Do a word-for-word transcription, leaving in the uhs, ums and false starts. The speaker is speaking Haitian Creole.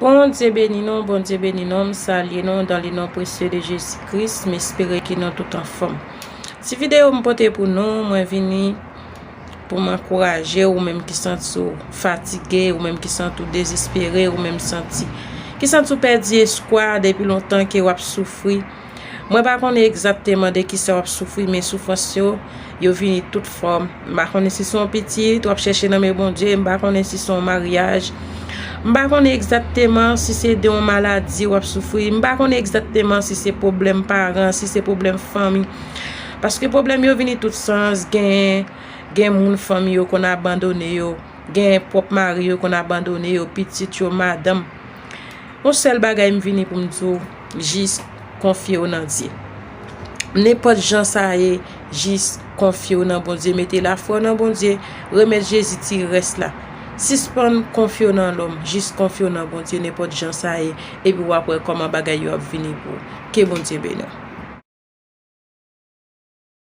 Bondye beni nou, Bondye beni nou, m salye nou dans le nom précieux de Jésus-Christ, m espere ke nou tout anfòm. Ti videyo m pote pou nou, mwen vini pou m ankouraje ou menm ki santi w fatige, ou menm ki santi w dezespere, ou menm santi, ki santi w pèdi espwa depi lontan ke w ap soufri. Mwen pa konnen egzakteman de kisa w ap soufri, men soufrans yo, yo vini tout fòm. M pa konnen si se yon pitit w ap chèche nan men Bondye, m pa konnen si se yon maryaj. M pa konnen egzakteman si se de yon maladi w ap soufri. M pa konnen egzakteman si se pwoblèm paran, si se pwoblèm fanmi. Paske pwoblèm yo vini tout sans, gen, gen moun fanmi yo konn abandone yo, gen pwòp mari yo konn abandone yo, pitit yo, madanm. Yon sèl bagay m vini pou m di w, jis konfye w nan Dye. Nenpòt jan sa ye, jis konfye w nan Bondye, mete lafwa w nan Bondye, remèt Jezi ti rès la. Sispann konfye w nan lòm, jis konfye w nan Bondye, nenpòt jan sa ye, epi w ap wè kòman bagay yo ap vini pou ou. Ke Bondye beni w.